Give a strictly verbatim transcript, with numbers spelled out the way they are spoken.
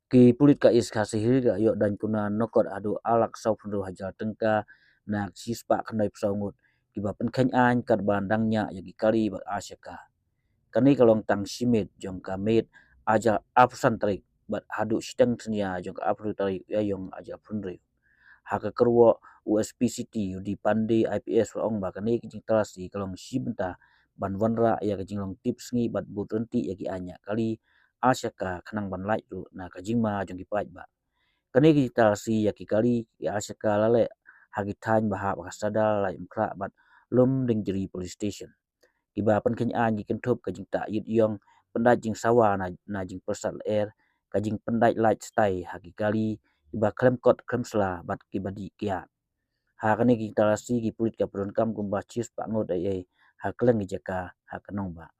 Ki pulit ka East Khasi Hills la ïoh daiñ kuna nukot haduh ar lak saw phew hynriew hajar tyngka na ki shispah khyndai phew saw ngut kiba pynkheiñ aiñ katba dang ñiah ïa ki kali bad ar shaka. Kane ka long tang shi miet jong ka miet ar hajar arphew san tarik bad haduh shiteng synñia jong ka arphew hynriew tarik Ïaïong ar hajar arphew hynriew. Ha ka kyrwoh u S P City, u D Pandey I P S, u la ong ba kane ka jingtalasi ka long shi bynta ban wanrah ïa ka jinglong tip sngi bad bud ryntih ïa ki aiñ ñiah kali ar shaka khnang ban lait ruh na ka jingma jong ki paidbah. Kane ka jingtalasi ïa ki kali ki ar shaka la leh ha ki thaiñ ba hap ha Sadar, Laitumkhrah bad Lumdiengjri Police Station. Kiba pynkheiñ aiñ ki kynthup ka jingtah ïit ïong, pyndait jingsawa na, na jingpyrsad lyer, ka jingpyndait lait stai ha ki kali, kiba khlem kot khlem sla bad kiba dih kiad. Ha kane ka jingtalasi ki pulit ki la pyndonkam kumba shispah ngut eiei ha kylleng ki jaka ha ka nongbah.